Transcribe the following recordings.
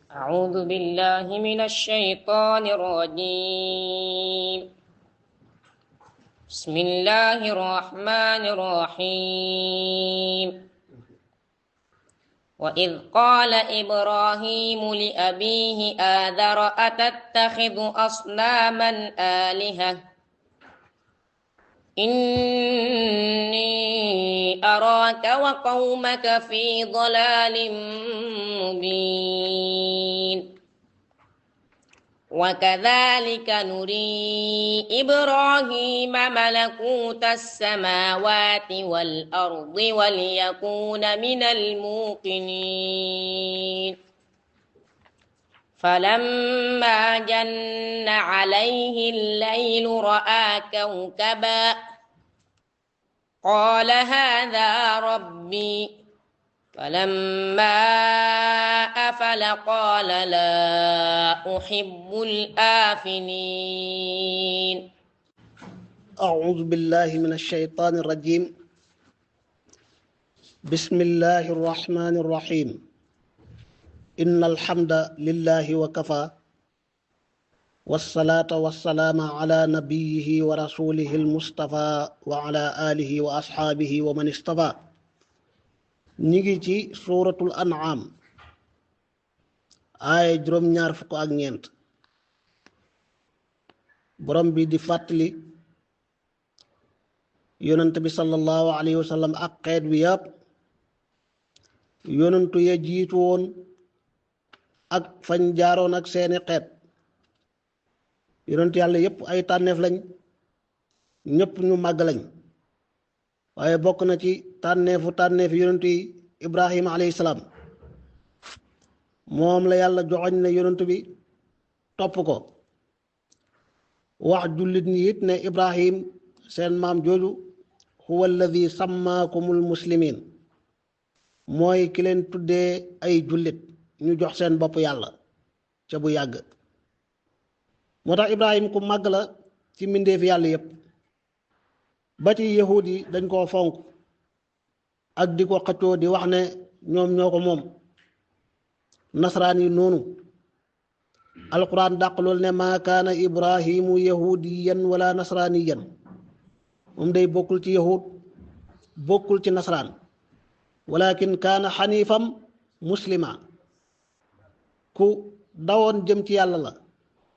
أعوذ بالله من الشيطان الرجيم. بسم الله الرحمن الرحيم. وإذ قال إبراهيم لأبيه آذر أتتخذ أصناما آلهة إني أراك وقومك في ضلال مبين وكذلك نري إبراهيم ملكوت السماوات والأرض وليكون من الموقنين فلما جن عليه الليل رأى كوكبا قال هذا ربي فلما أفل قال لا أحب الآفلين. أعوذ بالله من الشيطان الرجيم. بسم الله الرحمن الرحيم. إن الحمد لله وكفى والصلاة والسلام على نبيه ورسوله المصطفى وعلى آله وأصحابه ومن اصطفى. نيجي سورة الأنعام آية جروم ñaar fukk ak ñeent borom bi di fàttali yonent bi sallallahu alayhi wa sallam ak xeet wi yëpp yonentu ya jiitu woon ak fañ jaaroon ak seeni xeet yonent yàlla yépp ay tànneef lañ ñëpp ñu màgg lañ waaye bokk na ci tànneef yonent yi Ibrahima alayhi salaam moom la yàlla joxoñ ne yonent bi topp ko wax jullit ñi it ne Ibrahim seen maam jooju huwa alladi sammaakumul muslimin mooy ki leen tuddee ay jullit ñu jox seen bopp yàlla ca bu yàgg moo tax Ibrahim ku màgg la ci mbindeef yàlla yépp ba ci yahud yi dañ koo fonk ak di ko xëccoo di wax ne ñoom ñoo ko moom nasaraan yi noonu alquran dàq loolu ne maa kaana ibrahimu yahudiyan wala nasraniyan moom day bokkul ci yahud bokkul ci nasaraan walakin kaana xanifam muslima ku dawoon jëm ci yàlla la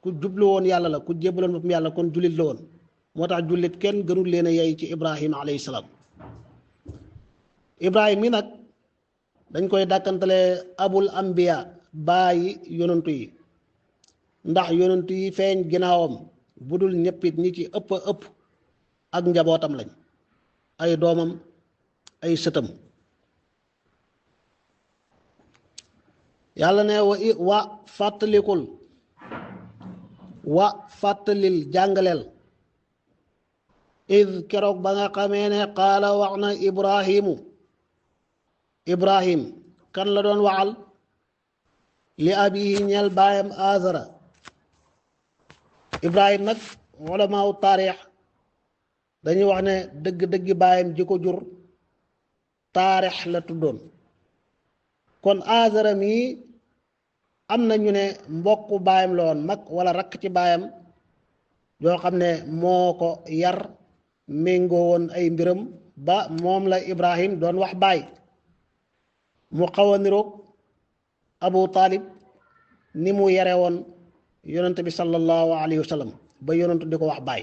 ku jublu woon yàlla la ku jébbaloon boppam yàlla kon jullit la woon moo tax jullit kenn gënul leen a yey ci Ibrahima alayhi salaam Ibrahima mi nag dañ koy dàkkantale abul ambiya bàyyi yonantu yi ndax yonantu yi feeñ ginnaawam bu dul ñëppit ñi ci ëpp ak njabootam lañ ay doomam ay sëtam yàlla ne wa fàttalil jàngaleel id keroog ba nga xamee ne qaala wax na ibrahim kan la doon waxal li abihi ñeel baayam azara ibrahim nag ulamaaw taarix dañuy wax ne dëgg baayam ji ko jur taarix la tuddoon kon azara mi am na ñu ne mbokku baayam la woon mag wala rakk ci baayam yoo xam ne moo ko yar méngoo woon ay mbiram ba moom la ibrahim doon wax baay mu xaw a niroog abu talib ni mu yare woon yonent bi sallallahu alayhi wa sallam ba yonent di ko wax baay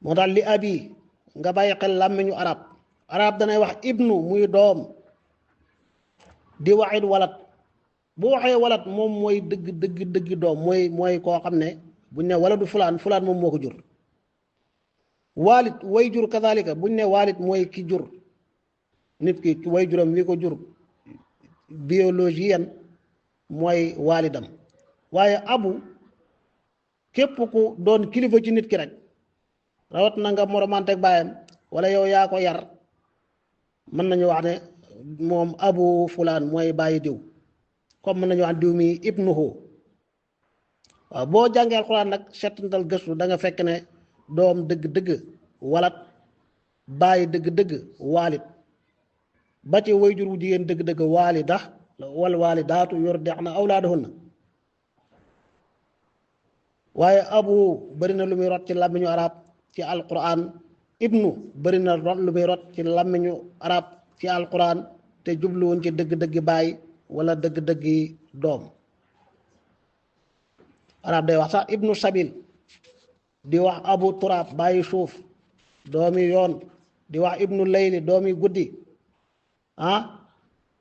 moo tax li abi nga bàyyi xel làmmiñu arab danay wax ibnu muy doom di waxit walat bu waxee walat moom mooy dëgg doom mooy koo xam ne buñ ne waladu fulaan moom moo ko jur waalit way jur kazalika buñ ne waalit mooy ki jur nit ki way juram wi ko jur biologien mooy waalidam waaye abu képp ku doon kilifa ci nit ki rek rawat na nga moromanteeg baayam wala yow yaa ko yar mën nañu wax ne moom abu fulaan mooy bàyyi diw comme mën nañu wax diw mi ibnuhu waaw boo jàngee alxuraan nag settantal gëstu da nga fekk ne doom dëgg walat bàyyi dëgg waalit ba ci wayjur wu jigéen dëgg-dëgg waalida wal waalidaatu yurdi'na awlaadahunna waaye abu bëri na lu muy rot ci làmmiñu arab ci alquran ibnu bëri na rot lu muy rot ci làmmiñu arab ci alquran te jubluwoon ci dëgg-dëggi baay wala dëgg-dëggi doom arab day wax sax ibnu sabil di wax abu turab bàyyi suuf doomi yoon di wax ibnu layli doomi guddi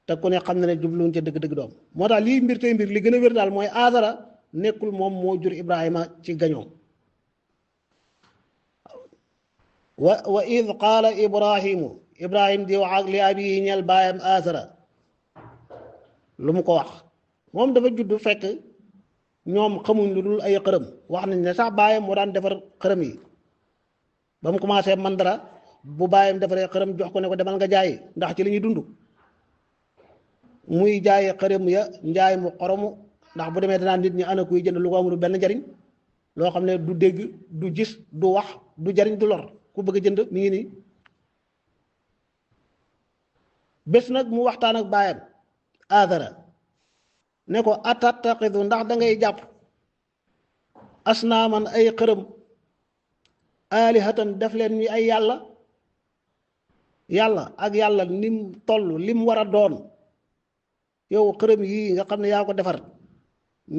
te ku ne xam na ne jubluwoon ci dëgg-dëgg doom moo tax lii mbir tey mbir li gën a wér daal mooy Aazara nekkul moom moo jur Ibrahima ci gañoom wa id qaala Ibrahim di wax ak li abiyi ñeel baayam Aazara lu mu ko wax moom dafa judd fekk ñoom xamuñ lu dul ay xërëm wax nañ ne sax baayam moo daan defar xërëm yi ba mu commencé man dara bu baayam defaree xërëm jox ko ne ko demal nga jaay ndax ci li ñuy dund muy jaay xërëm ya njaay mu xoromu ndax bu demee danaa nit ñi ana kuy jënd lu ko amul benn njariñ loo xam ne du dégg du gis du wax du jariñ du lor ku bëgg a jënd mi ngi nii bés nag mu waxtaan ak baayam Aazara ne ko atattaxidu ndax da ngay jàpp asnaaman ay xërëm aalihatan def leen ñi ay yàlla ak yàlla nim toll lim war a doon yow xërëm yii nga xam ne yaa ko defar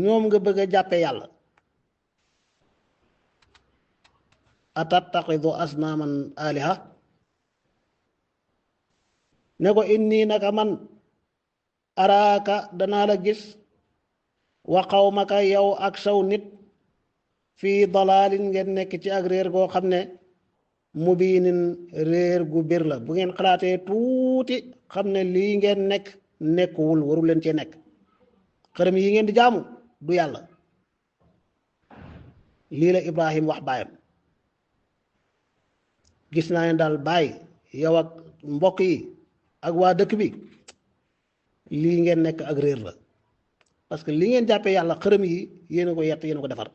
ñoom nga bëgg a jàppe yàlla atattaxidu asnaaman aliha ne ko inni naka man araaka danaa la gis wa qawmaka yow ak saw nit fii dalaalin ngeen nekk ci ak réer goo xam ne mubiinin réer gu bir la bu ngeen xalaatee tuuti xam ne lii ngeen nekkuwul waru leen cee nekk xërëm yi ngeen di jaamu du yàlla lii la Ibrahim wax baayam gis naa ne daal baay yow ak mbokk yi ak waa dëkk bi lii ngeen nekk ak réer la parce que li ngeen jàppee yàlla xërëm yi yéen a ko yett yéen a ko defar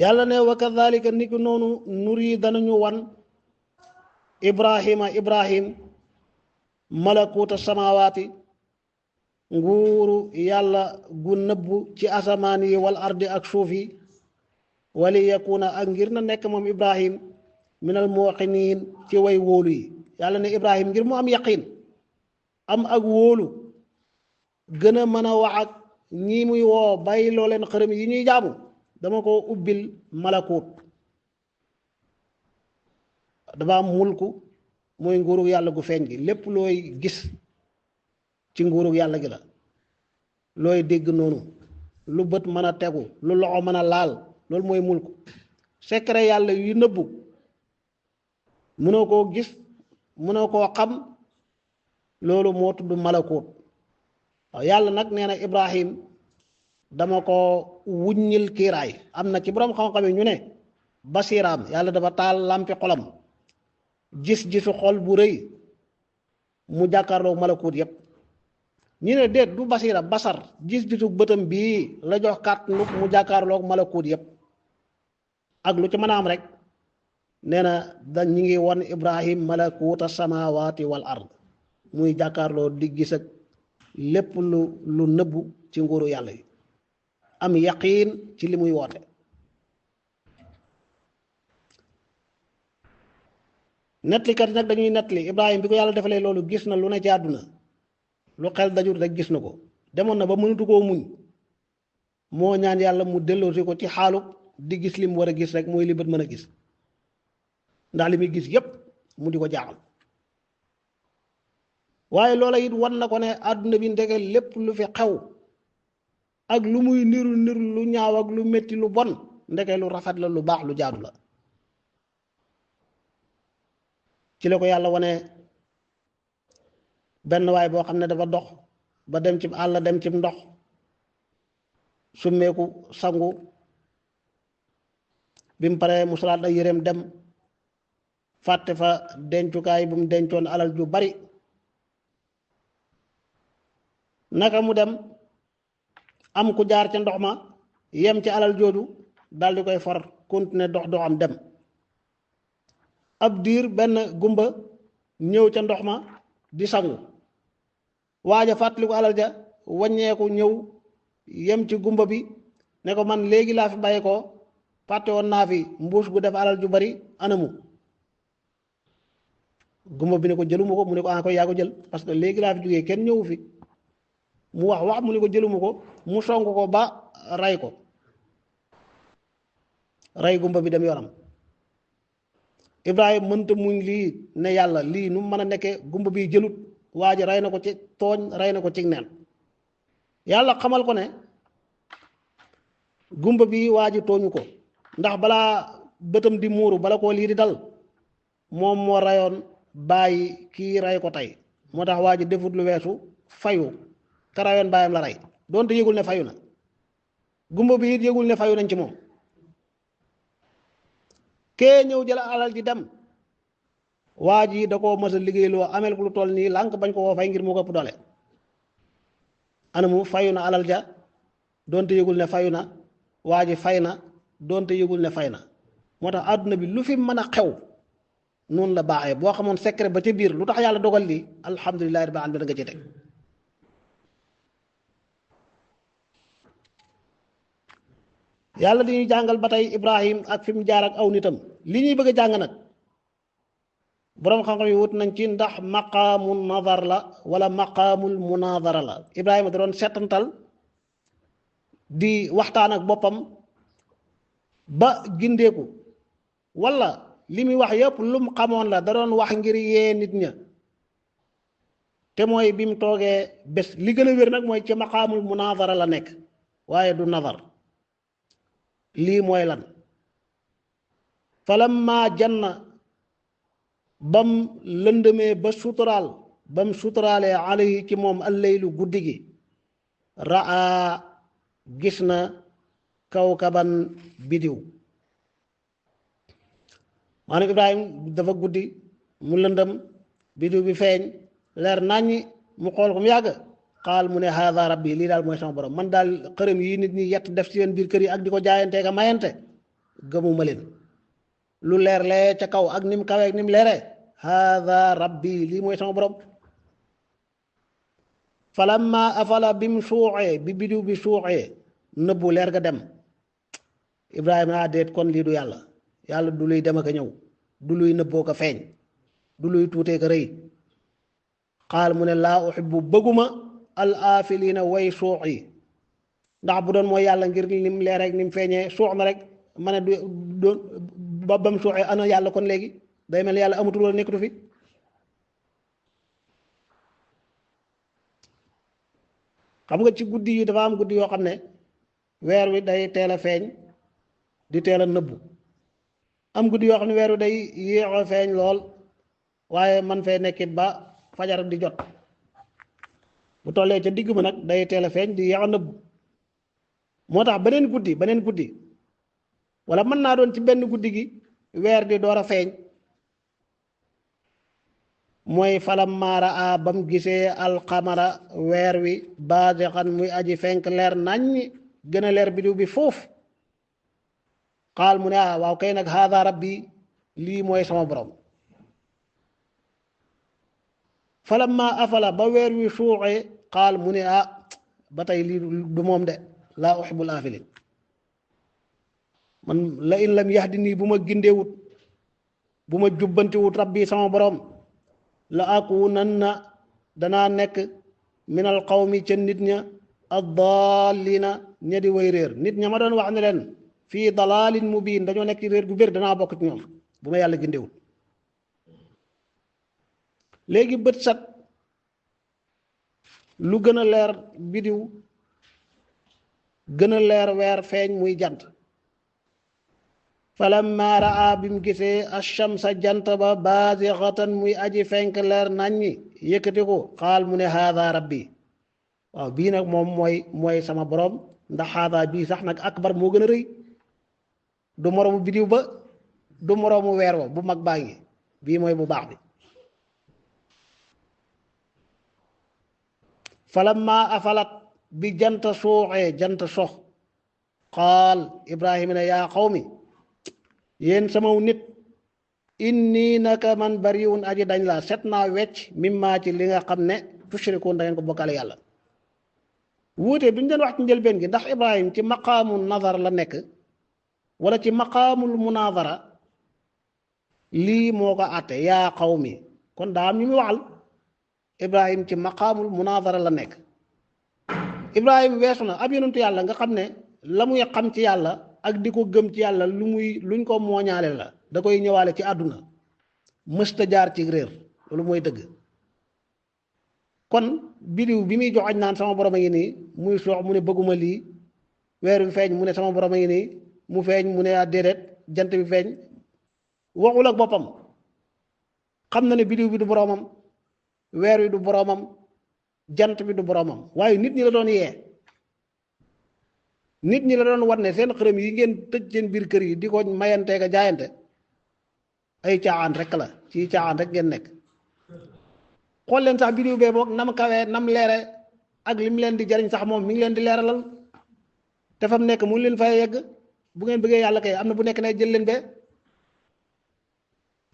yàlla ne wa kadhalika ni ki noonu nuri danañu wan Ibrahim malakuuta samawaati nguuru yàlla gu nëbbu ci asamaan yi wal ardi ak suuf yi wali yakuna ak ngir na nekk moom Ibrahim minal muqinin ci way wóolu yi yàlla ne Ibrahim ngir mu am yaqin am ak wóolu gën a mën a wax ak ñi muy woo bàyyi loo leen xërëm yi ñuy jaamu dama ko ubbil malakuut dafa am mulku mooy nguurug yàlla gu feeñ gi lépp looy gis ci nguurug yàlla gi la looy dégg noonu lu bët mën a tegu lu loxo mën a laal loolu mooy mulku secret yàlla yu nëbbu mënoo koo gis mënoo koo xam loolu moo tudd malakuut waaw yàlla nag nee na Ibrahim dama ko wuññil kiiraay am na ci borom xam-xam yi ñu ne basiraam yàlla dafa taal lampi xolam gis-gisu xol bu rëy mu jàkkaarloog malakuut yépp ñu ne déet du basira basar gis-gisu bëtam bii la jox kàttanu mu jàkkaarloog malakuut yépp ak lu ci mën a am rek nee na da ñi ngi won Ibrahim malakuuta samawati wal ard muy jàkkaarloo di gis ak lépp lu nëbbu ci nguuru yàlla yi am yaqiin ci li muy woote nettalikat yi nag dañuy nettali Ibrahim bi ko yàlla defalee loolu gis na lu ne ci àdduna lu xel dajul rek gis na ko demoon na ba mënatu koo muñ moo ñaan yàlla mu delloosi ko ci xaalu di gis li mu war a gis rek mooy li bët mën a gis ndax li muy gis yépp mu di ko jaaxal waaye loola it wan na ko ne àdduna bi ndege lépp lu fi xew ak lu muy niru lu ñaaw ak lu metti lu bon ndeke lu rafet la lu baax lu jaadu la ci la ko yàlla wane benn waay boo xam ne dafa dox ba dem ci àll dem ci ndox summeeku sangu bi mu paree mu solaat ay yéreem dem fàtte fa dencukaay bu mu dencoon alal ju bari naka mu dem am ku jaar ca ndox ma yem ci alal jooju dal di koy for continuer dox doxam dem ab diir benn gumba ñëw ca ndox ma di sangu waaja fàttaliku alal ja wàññeeku ñëw yem ci gumba bi ne ko man léegi laa fi bàyyi ko fàtte woon naa fi mbuus gu def alal ju bari anamu gumba bi ne ko jëluma ko mu ne ko ah koy yaa ko jël parce que léegi laa fi jógee kenn ñëwu fi mu wax mu ne ko jëluma ko mu song ko ba ray ko ray gumba bi dem yoonam Ibrahima mënta muñ lii ne yàlla lii nu mën a nekkee gumba bi jëlut waa ji rey na ko ci tooñ rey na ko ci neen yàlla xamal ko ne gumba bi waa ji tooñu ko ndax balaa bëtam di muuru bala koo lii di dal moom moo reyoon bàyyi kii rey ko tey moo tax waa ji defut lu weesu fayu ka reyoon bàyyam la rey doonte yëgul ne fayu na gumba bi it yëgul ne fayu nañ ci moom kee ñëw jël alal ji dem waa ji da koo mës a liggéeyloo amel ko lu toll nii lànk bañ ko woo fay ngir mu ko ëpp doole anamu fayu na alal ja doonte yëgul ne fayu na waa ji fay na doonte yëgul ne fay na moo tax àdduna bi lu fi mën a xew noonu la baaxee boo xamoon secret ba ca biir lu tax yàlla dogal lii alhamdulillahi rabbil alamin da nga ci teg yàlla di ñuy jàngal ba tey Ibrahim ak fi mu jaar ak aw nitam li ñuy bëgg a jàng nag boroom xam-xam yi wut nañ ci ndax maqaamu nazar la wala maqaamul munazara la Ibrahima da doon seetantal di waxtaan ak boppam ba gindeeku wala li muy wax yëpp lu mu xamoon la da doon wax ngir yee nit ña te mooy bi mu toogee bés li gën a wér nag mooy ci maqaamul munazara la nekk waaye du nazar lii mooy lan falamma janna bam lëndëmee ba suturaal bam suturaalee alayhi ci moom alleylu guddi gi raa gis na kawkaban bidiw maanaam Ibrahima dafa guddi mu lëndëm bidiw bi feeñ leer naññi mu xool ko mu yàgg xaal mu ne haada rabbi lii daal mooy sama borom man daal xërëm yi nit ñi yett def ci seen biir kër yi ak di ko jaayantee ka mayante gëmuma leen lu leer lee ca kaw ak nim kawee ak nim leeree haada rabbi lii mooy sama borom falamma afala bi mu suuxee bi bidiw bi suuxee nëbbu leer ga dem Ibrahima naa déet kon lii du yàlla yàlla du luy dem ak a ñëw du luy nëbboo ko feeñ du luy tuutee ko rëy xaal mu ne laa uhibbu bëgguma al aafiliina way suux yi ndax bu doon mooy yàlla ngir nim leer rek nim feeñee suux na rek ma ne du doon ba bam suuxee ana yàlla kon léegi day mel yàlla amatul wala nekkatu fi xam nga ci guddi yi dafa am guddi yoo xam ne weer wi day teel a feeñ di teel a nëbbu am guddi yoo xam ne weer wi day yéex a feeñ lool waaye man fee nekkit ba fajar di jot bu tollee ca digg ma nag day teel a feeñ di yéex a nëbbu moo tax beneen guddi wala mën naa doon ci benn guddi gi weer di door a feeñ mooy falam maara a bam gisee alxamara weer wi baasixan muy aji fenk leer naññi gën a leer bidiw bi foofu xaal mu ne waaw kay nag haada rabbi lii mooy sama borom falamma afala ba weer wi suuxee xaal mu ne ba tey lii du moom de laa uhibbul aafilin man la in lam yahdi nii bu ma gindeewut bu ma jubbantiwut rabbi sama borom la akuunanna danaa nekk minal qawmi ca nit ña addaalina ña di way réer nit ña ma doon wax ne leen fii dalaalin mubiin dañoo nekk ci réer gu bér danaa bokk ci ñoom bu ma yàlla gindeewut léegi bët sat lu gën a leer bidiw gën a leer weer feeñ muy jant falamma raa bi mu gisee ashamsa jant ba baazixatan muy aji fenk leer naññi yëkkati ko xaal mu ne haada rabbi waaw bii nag moom mooy sama borom ndax haada bii sax nag akbar moo gën a rëy du moroomu bidiw ba du moroomu weer wa bu mag baa ngi bii mooy bu baax bi falamma afalat bi jant suuxee jant sox qaal Ibrahima ne yaa qawmi yéen samaw nit inni naka man bariwun aji dañ la set naa wecc mimma ci li nga xam ne tushrikuun da ngeen ko bokkaale yàlla. wuute bi ñu doon wax ci njëlbeen gi ndax Ibrahim ci maqaamu nazar la nekk wala ci maqaamul munaazara lii moo ko àtte yaa qawmi kon daa am ñu muy waxal. Ibrahim ci maqaamul munaazara la nekk. Ibrahim weesu na ab yonentu yàlla nga xam ne la muy xam ci yàlla ak di ko gëm ci yàlla luñ ko mooñaale la da koy ñëwaale ci àdduna mësta jaar ci réer loolu mooy dëgg. kon bidiw bi muy joxañ naan sama borom a ngi nii muy soox mu ne bëgguma lii weer bi feeñ mu ne sama borom a ngi nii mu feeñ mu ne déedéet jant bi feeñ waxul ak boppam xam na ne bidiw bi du boromam weer wi du boroomam jant bi du boroomam waaye nit ñi la doon yee nit ñi la doon wat ne seen xërëm yi ngeen tëj seen biir kër yi di ko mayantee ka jaayante ay caaxaan rek la ci caaxaan rek ngeen nekk. xool leen sax bidiw bee boog nam kawee nam leere ak lim leen di jariñ sax moom mi ngi leen di leeralal te fam nekk mu leen fay yegg bu ngeen bëggee yàlla kay am na bu nekk ne jël leen be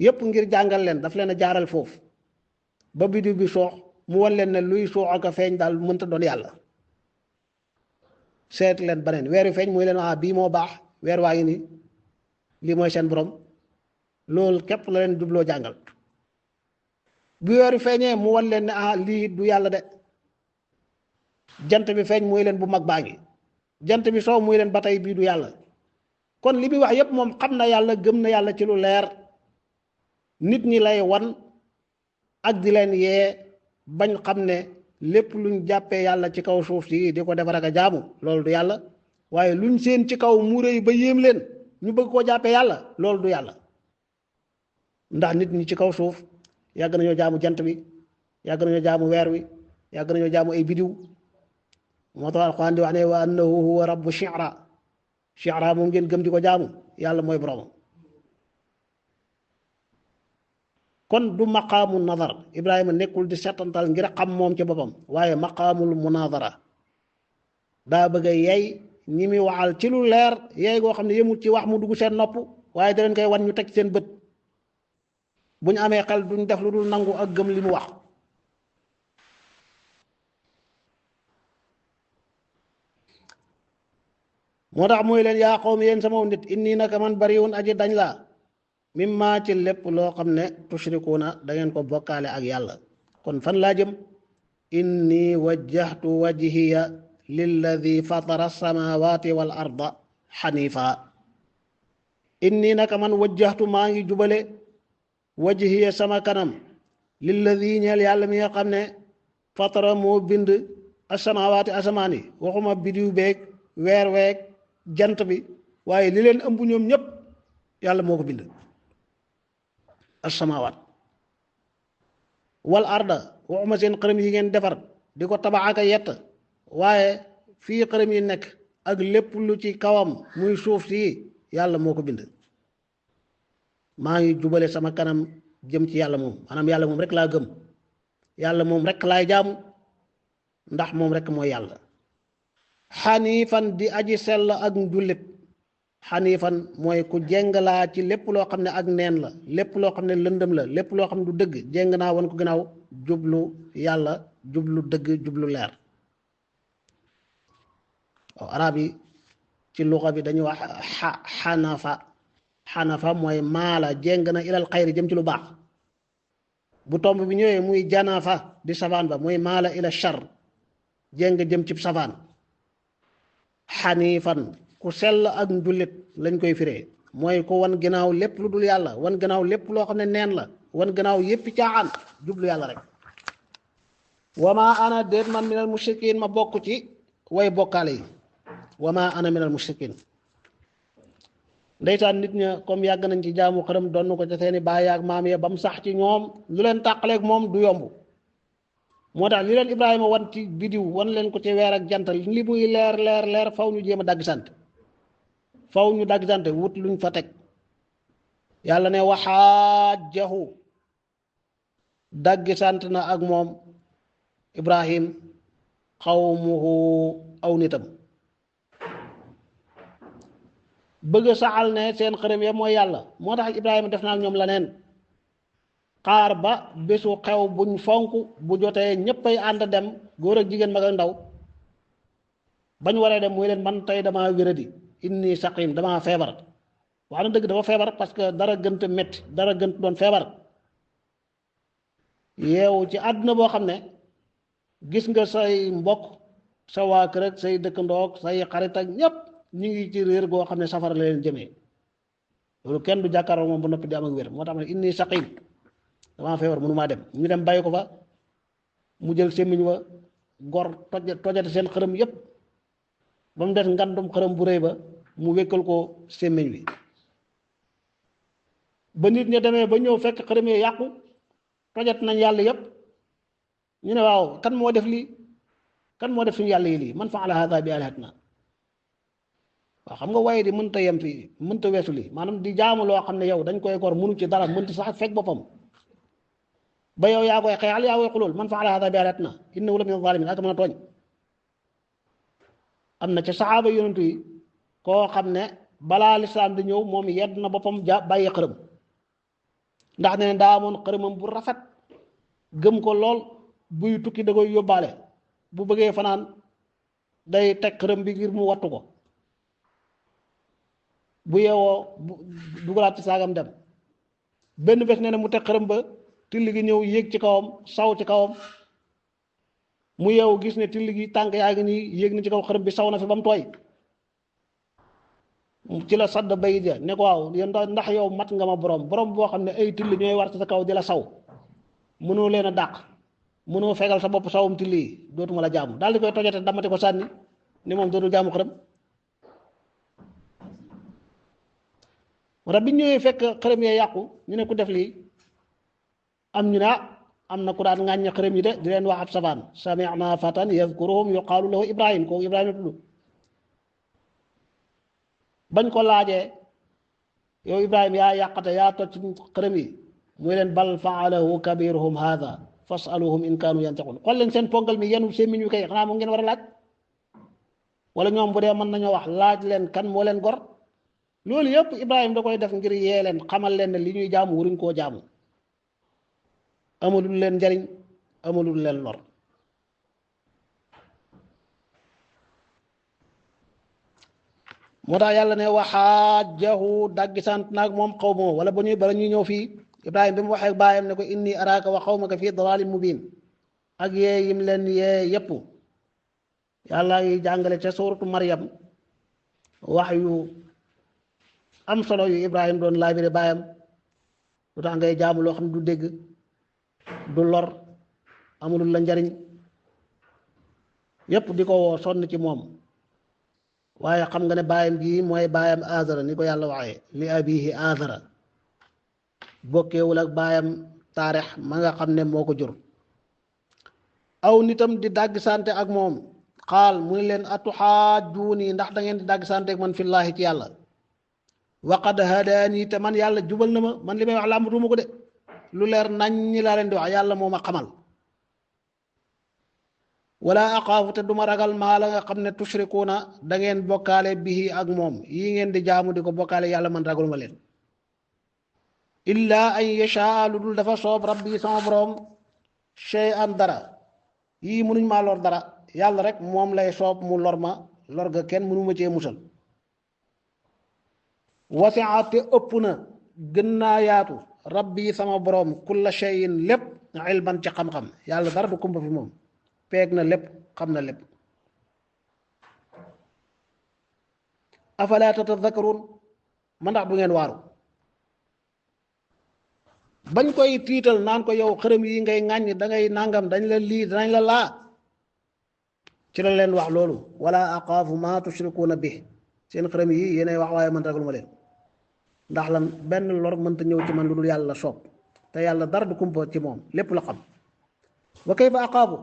yépp ngir jàngal leen daf leen a jaaral foofu ba bidiw bi soox mu wan leen ne luy soox ak a feeñ daal mënta doon yàlla. seet leen beneen weer wi feeñ muy leen bii moo baax weer waa ngi nii lii mooy seen borom loolu képp la leen jubloo jàngal. bu weer wi feeñee mu wan leen ne lii du yàlla de jant bi feeñ muy leen bu mag baa ngi jant bi soow muy leen ba tey bii du yàlla. kon li muy wax yépp moom xam na yàlla gëm na yàlla ci lu leer nit ñi lay wan ak di leen yee bañ xam ne lépp luñ jàppee yàlla ci kaw suuf si di ko defar ak a jaamu loolu du yàlla waaye luñ seen ci kaw mu rëy ba yéem leen ñu bëgg koo jàppee yàlla loolu du yàlla. ndax nit ñi ci kaw suuf yàgg nañoo jaamu jant bi yàgg nañoo jaamu weer wi yàgg nañoo jaamu ay bidiw moo tax alxuraan di wax ne wa annahu huwa rabbu shi'ra moom ngeen gëm di ko jaamu yàlla mooy boromam. kon du maqaamu nazar Ibrahima nekkul di setantal ngir xam moom ci boppam waaye maqaamul munaazara daa bëgg a yey ñi muy waxal ci lu leer yey goo xam ne yemul ci wax mu dugg seen nopp waaye da leen koy wan ñu teg seen bët bu ñu amee xel duñ def lu dul nangu ak gëm li mu wax. moo tax mooy leen yaa qawmi yéen sama nit inni naka man bariwun aji dañ laa mimma ci lépp loo xam ne tushrikuuna da ngeen ko bokkaale ak yàlla. kon fan laa jëm inni wajjahtu wajhiya lilladi fatara samawati wal arda xanifa inni naka man wajjahtu maa ngi jubale wajhiya sama kanam lilladi ñeel yàlla mi nga xam ne fatara moo bind asamawaati asamaan yi waxuma bidiw beeg weer weeg jant bi waaye li leen ëmb ñoom ñépp yàlla moo ko bind asamawaat wal arda waxuma seen xërëm yi ngeen defar di ko tabax ak a yett waaye fii xërëm yi nekk ak lépp lu ci kawam muy suuf si yàlla moo ko bind. maa ngi jubale sama kanam jëm ci yàlla moom maanaam yàlla moom rek laa gëm yàlla moom rek laay jaamu ndax moom rek mooy yàlla. xaniifan di aji sell ak njullit xaniifan mooy ku jeng laa ci lépp loo xam ne ak neen la lépp loo xam ne lëndëm la lépp loo xam ne du dëgg jeng naa wan ko gannaaw jublu yàlla jublu dëgg jublu leer. waaw arab yi ci luxa bi dañuy wax xanafa mooy maala jeng na ilal xayri jëm ci lu baax bu tomb bi ñëwee muy janafa di safaan ba mooy maala ila shar jeng jëm ci safaan. xaniifan ku sell ak njullit lañ koy firee mooy ko wan gannaaw lépp lu dul yàlla wan gannaaw lépp loo xam ne neen la wan gannaaw yéppi caaxaan jublu yàlla rek. wama ana déet man minal mushrikin ma bokk ci way bokkaale yi wama ana minal mushrikin. ndeysaan nit ña comme yàgg nañ ci jaamu xërëm donn ko ca seeni baay ak maam ya ba mu sax ci ñoom lu leen tàqaleeg moom du yomb. moo tax li leen Ibrahima wan ci bidiw wan leen ko ci weer ak jant li muy leer faw ñu jéem a dagg sant faw ñu dagg sant wut luñ fa teg. yàlla ne waxaajahu dagg sant na ak moom Ibrahim xawmuhu aw nitam bëgg saxal ne seen xërëm ya mooy yàlla moo tax Ibrahima def naa ak ñoom la neen xaar ba bésu xew buñ fonk bu jotee ñéppay ànd dem góor ak jigéen mag ak ndaw bañ waree dem muy leen man tey damaa wéradi inni saqim damaa feebar wax na dëgg dafa feebar parce que dara gënt métti dara gënt doon feebar yeewu ci àdduna boo xam ne gis nga say mbokk sa waa kër ak say dëkkandoog say xarit ak ñépp ñu ngi ci réer goo xam ne safara la leen jëmee loolu kenn du jàkkaaroo moom ba noppi di am ak wér moo tax ma ne inni saqim damaa feebar mënumaa dem ñu dem bàyyi ko fa mu jël sémmiñ wa gor tojate seen xërëm yépp ba mu des ngandum xërëm bu rëy ba mu wékkal ko sémmiñ wi ba nit ña demee ba ñëw fekk xërëm yi yàqu tojat nañ yàlla yépp ñu ne waaw kan moo def lii kan moo def suñu yàlla yi lii man fa'ala hadha bi alihatina waaw xam nga waaye di mënta yem fii mënta weesu lii maanaam di jaamu loo xam ne yow dañ koy gor mënu ci dara mënta sax fekk boppam ba yow yaa koy xeexal yaa koy xulul man fa'ala hadha bi alihatina innahu la min az-zalimin ak mën a tooñ am na ca saxaaba yonentu yi koo xam ne balaa lislaam di ñëw moom yedd na boppam bàyyi xërëm ndax ne daa amoon xërëmam bu rafet gëm ko lool buy tukki da koy yóbbaale bu bëggee fanaan day teg xërëm bi ngir mu wattu ko bu yeewoo dugalaat ci saagam dem benn bés nee na mu teg xërëm ba till gi ñëw yéeg ci kawam saw ci kawam mu yeewu gis ne till gi tànk yaa ngi nii yéeg na ci kaw xërëm bi saw na fi ba mu tooy ci la sadd bayit ya ne ko waaw yéen ndax yow mat nga ma borom boo xam ne ay till ñooy war ci sa kaw di la saw mënoo leen a dàq mënoo fegal sa bopp sawum till yi dootuma la jaamu daal di koy tojate damate ko sànni ni moom dootul jaamu xërëm moo tax bi ñëwee fekk xërëm yee yàqu ñu ne ku def lii am ñu ne am na ku daan ŋàññe xërëm yi de di leen wax ab sabaan sami'na fatan yadhkuruhum yuqaalu lahu Ibrahim kooku Ibrahima tudd bañ ko laajee yow Ibrahima yaa yàqate yaa toj xërëm yi muy leen bal fa'alahu kabiruhum hadha fas'aluhum in kaanu yantiqun xool leen seen pongal mi yenu seen mi ñu koy xanaa moom ngeen war a laaj wala ñoom bu dee mën nañoo wax laaj leen kan moo leen gor loolu yëpp Ibrahima da koy def ngir yee leen xamal leen ne li ñuy jaamu waruñ koo jaamu amalul leen njariñ amalul leen lor moo tax yàlla ne waxaajahu daggi sant naag moom xaw moo wala ba ñuy bala ñuy ñëw fii Ibrahima bi mu waxee baayam ne ko inni araaka wa xawmaka fii dalaalin mubiin ak yee yim leen yee yépp yàlla ngi jàngale ca suuratu Maryam wax yu am solo yu Ibrahima doon laabire baayam lu tax ngay jaamu loo xam ne du dégg du lor amulul la njariñ yépp di ko woo sonn ci moom waaye xam nga ne baayam gi mooy baayam Aazara ni ko yàlla waxee li abihi Aazara bokkeewul ak baayam taarix ma nga xam ne moo ko jur aw nitam di dàgg sante ak moom xaal mu ne leen atuxaajuuni ndax da ngeen di dàgg sante ak man fillaahi ci yàlla waqad hadaani te man yàlla jubal na ma man li may wax làmbutuma ko de lu leer nañ ñi laa leen di wax yàlla moo ma xamal wala aqaafu te duma ragal maa la nga xam ne tushrikuuna da ngeen bokkaale bihi ak moom yi ngeen di jaamu di ko bokkaale yàlla man ragal ma leen illa an yashaa lu dul dafa soob rabbi sama borom shay'an dara yii mënuñ maa lor dara yàlla rek moom lay soob mu lor ma lor ga kenn mënu ma cee musal wasi'a te ëpp na gën naa yaatu rabbi sama borom kulla shay'in lépp ilman ci xam-xam yàlla dara du kumpa fi moom peeg na lépp xam na lépp afala tatadhakkarun ma ndax du ngeen waaru bañ koy tiital naan ko yow xërëm yi ngay ŋàññ da ngay nangam dañ la lii danañ la laa ci la leen wax loolu wala aqaafu ma tushrikuuna bi seen xërëm yi yéenay wax waaye man ragal ma leen ndax lan benn lor mënta ñëw ci man lu dul yàlla soob te yàlla dara du kumpa ci moom lépp la xam wa kayfa aqaafu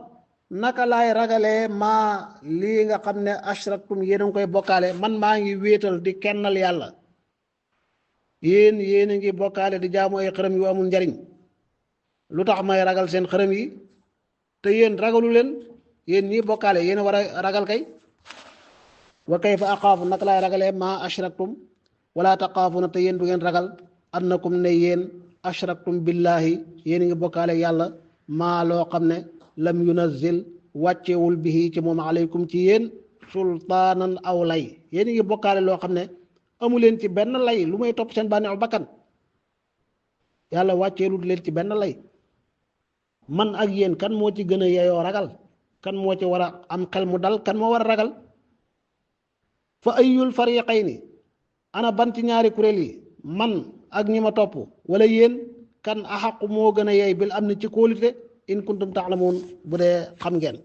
naka laay ragalee maa lii nga xam ne ashraktum yéen a ngi koy bokkaale man maa ngi wéetal di kennal yàlla yéen a ngi bokkaale di jaamu ay xërëm yu amul njariñ lu tax may ragal seen xërëm yi te yéen ragalu leen yéen ñii bokkaale yéen a war a ragal kay wa kayfa aqaafu naka laay ragalee maa ashraktum wala taqaafuna te yéen du ngeen ragal annakum ne yéen ashraktum billahi yéen ngi bokkaale yàlla maa loo xam ne lam yunazzil wàccewul bihi ci moom aleykum ci yéen sultaanan aw lay yéen ngi bokkaale loo xam ne amu leen ci benn lay lu may topp seen bànneexu bakkan yàlla wàcceelut leen ci benn lay man ak yéen kan moo ci gën a yeyoo ragal kan moo ci war a am xel mu dal kan moo war a ragal fa ayyul fariqayni ana ban ci ñaari kuréel yi man ak ñi ma topp wala yéen kan axaqu moo gën a yey bil am ni ci kóolite in kuntum taalamuun bu dee xam ngeen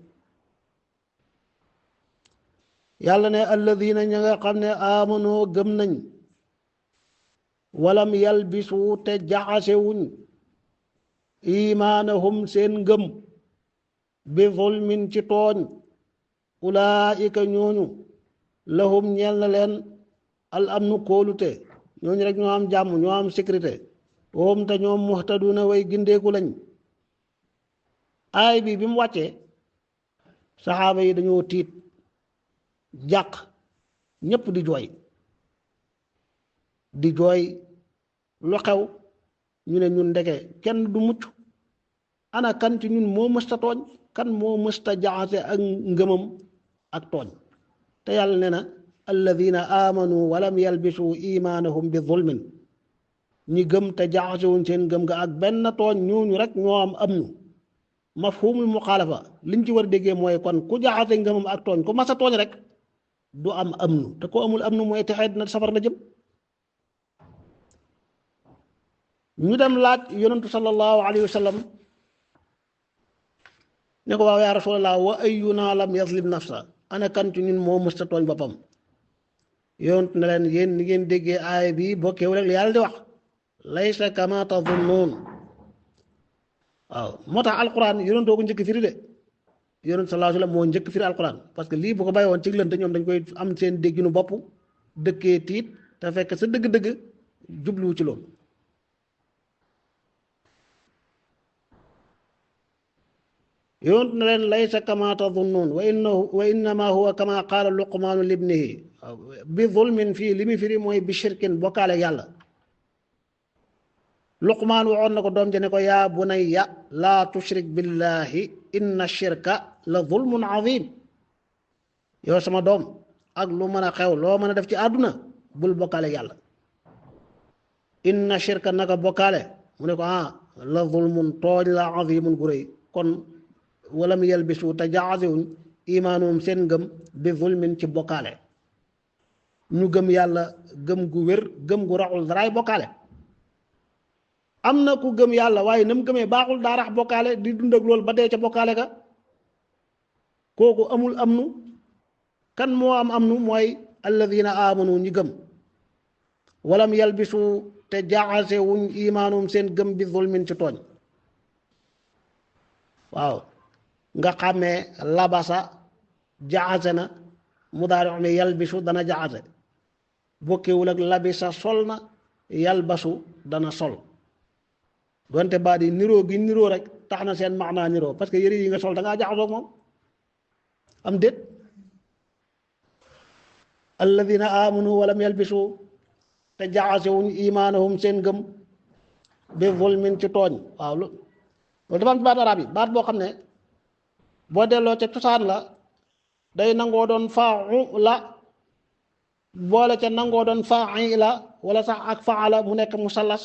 yàlla ne alladina ña nga xam ne amanoo gëm nañ walam yalbisu te jaxasewuñ imaanahum seen ngëm bi zulmin ci tooñ ulaika ñooñu lahum ñeel na leen al amnu kóolute ñooñu rek ñoo am jàmm ñoo am sécurité woom te ñoom muhtaduna way gindeeku lañ aay bi mu wàccee saxaaba yi dañoo tiit jàq ñépp di jooy lu xew ñu ne ñun ndeke kenn du mucc ana kan ci ñun moo mësta tooñ kan moo mësta jaxase ak ngëmam ak tooñ te yàlla ne na alladina amanu walam yalbisu imaanahum bi zulmin ñi gëm te jaxasewuñ seen gëm ga ak benn tooñ ñooñu rek ñoo am amnu mafhumul muxaalafa liñ ci war a déggee mooy kon ku jaxase ngëmam ak tooñ ku masa tooñ rek du am amnu te ko amul amnu mooy texeet na safar la jëm ñu dem laaj yonentu sallallahu alayhi wa sallam ne ko waaw yaa rasulallah wa ayyuna lam yazlim nafsa ana kan ci ñun moo mësta tooñ boppam yonentu ne leen yéen ni ngeen déggee aaya bi bokkeewu rek li yàlla di wax laysa kama tazunnuun waaw moo tax alquran yonentoo ko njëkk firi de yonent sallallahu alayhi wa sallam moo njëkk firi alquran parce que lii bu ko bàyyi woon ci lënt ñoom dañ koy am seen dégginu bopp dëkkee tiit te fekk sa dëgg-dëgg jubluwu ci loolu yonent na leen laysa kama tazunnuun wa innama huwa kama qaala luqmaanu libnihi bi zulmin fii li mu firi mooy bi shirkin bokkaale yàlla luqmaan waxoon na ko doom ja ne ko yaa bunayya laa tushrik billahi inna shirka la zulmun azim yow sama doom ak lu mën a xew loo mën a def ci àdduna bul bokkaale yàlla inna shirka naka bokkaale mu ne ko la zulmun tooñ la azimun gu rëy kon walam yalbisu te jaxasewuñ imaanuhum seen ngëm bi zulmin ci bokkaale ñu gëm yàlla gëm gu wér gëm gu raxul daraay bokkaale am na ku gëm yàlla waaye na mu gëmee baaxul daa rax bokkaale di dund ak loolu ba dee ca bokkaale ga kooku amul amnu kan moo am amnu mooy alladina amanu ñi gëm walam yalbisu te jaxase wuñ imaanum seen gëm bi zulmin ci tooñ waaw nga xàmmee labasa jaxase na mudaari mi yalbisu dana jaxase bokkewul ak labisa sol na yalbasu dana sol donte baat yi niroo gi niroo rek tax na seen maanaa niroo parce que yëre yi nga sol da ngaa jaxasoo moom am déet alladina amanu walam yalbisu te jaxasewuñ imaanahum seen gëm bi zulmin ci tooñ waaw loolu dafa am ci baat arab yi baat boo xam ne boo delloo ca cosaan la day nangoo doon faaxu la boole ca nangoo doon faaxi la wala sax ak faala mu nekk musallas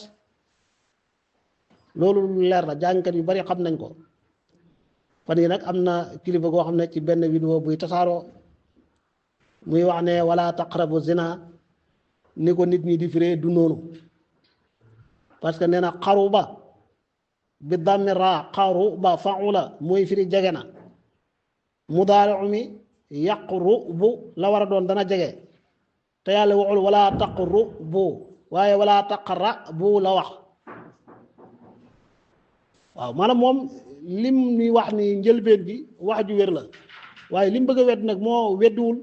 loolu leer na jàngkat yu bari xam nañ ko fan yi nag am na kilifa goo xam ne ci benn vidéo buy tasaaroo muy wax ne wala taqrabu zina ni ko nit ñi di firee du noonu parce que nee na xaruba bi dammi raa xaruba faula mooy firi jege na mudaari'u mi yaqrubu la war a doon dana jege te yàlla waxul wala taqrubu waaye wala taqrabu la wax waaw maanaam moom lim ni wax ni njëlbeen bi wax ju wér la waaye lim bëgg a wedd nag moo weddiwul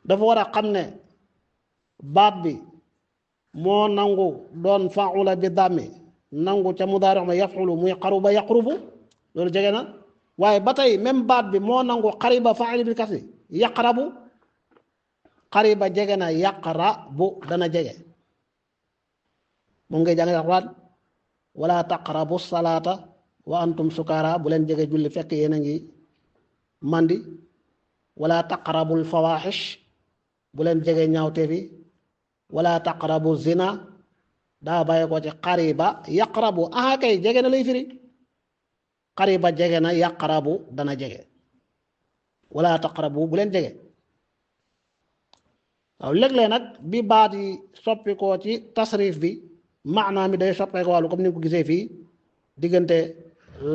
dafa war a xam ne baat bi moo nangu doon faula bi dàmmi nangu ca mudaari ma yafulu muy xaruba yaqrubu loolu jege na waaye ba tey même baat bi moo nangu xariba faili bi kasi yaqrabu qariba jege na yaqrabu dana jege moom ngay jàng alxuraan wala taqrabu salaata wa antum sukaara bu leen jege julli fekk yéen a ngi mandi wala taqrabul fawaxish bu leen jege ñaawteef yi wala taqrabu zina daa bàyyi ko ci qariba yaqrabu aha kay jege na lay firi qariba jege na yaqrabu dana jege wala taqrabu bu leen jege waaw léeg-léeg nag bi baat yi soppi ko ci tasrif bi maanaa mi day soppeeku wàllu comme ni nga ko gisee fii diggante